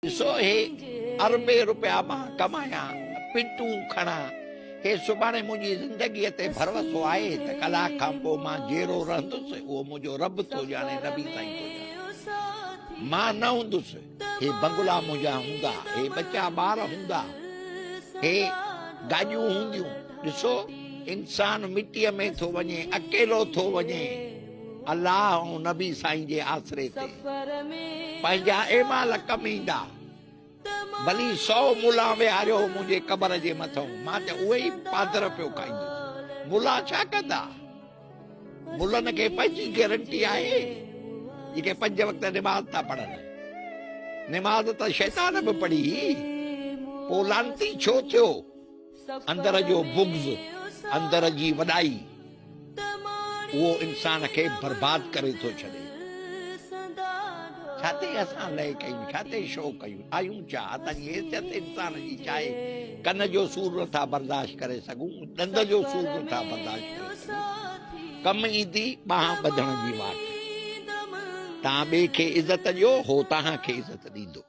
ڏسو هي اربين روپيا مان ڪمايان، پٽون کڻان، هي سڀاڻي منهنجي زندگيء تي ڀروسو آهي ته ڪلاڪ کان پوء مان جيئرو رهندس، اهو منهنجو رب ٿو ڄاڻي، نبي سائين ٿو ڄاڻي. مان نه هوندس، هي بنگلا منهنجا هوندا، هي ٻچا ٻار هوندا، هي گاڏيون هونديون. ڏسو انسان مٽيء ۾ ٿو وڃي، اڪيلو ٿو وڃي. الله ۽ نبي سائين جي آسري تي پنهنجا اعمال ڪم ايندا. ڀلي سو ملان ويهاريو منهنجي قبر جي مٿئون، مان ته اهي ئي پادر پيو کائيندس. ملان ڇا ڪندا؟ ملن کي پنهنجي گيرنٽي آهي، جيڪي پنج وقت نماز ٿا پڙهن. نماز ته شيطان به پڙهي هئي، پوء لعنتي ڇو ٿيو؟ اندر جو بغض، اندر جي وڏائي، اهو انسان کي برباد ڪري ٿو ڇڏي. ڇا تي اسان لئه ڪيون، ڇا تي شو ڪيون، آهيون ڇا؟ اسان جي حيثيت انسان جي ڇا آهي؟ ڪن جو سور نٿا برداشت ڪري سگهون، ڏند جو سور نٿا برداشت ڪري سگهون. ڪم ايندي ٻانهن ٻڌڻ جي واٽ. توهان ٻئي کي عزت ڏيو، هو توهان کي عزت ڏيندو.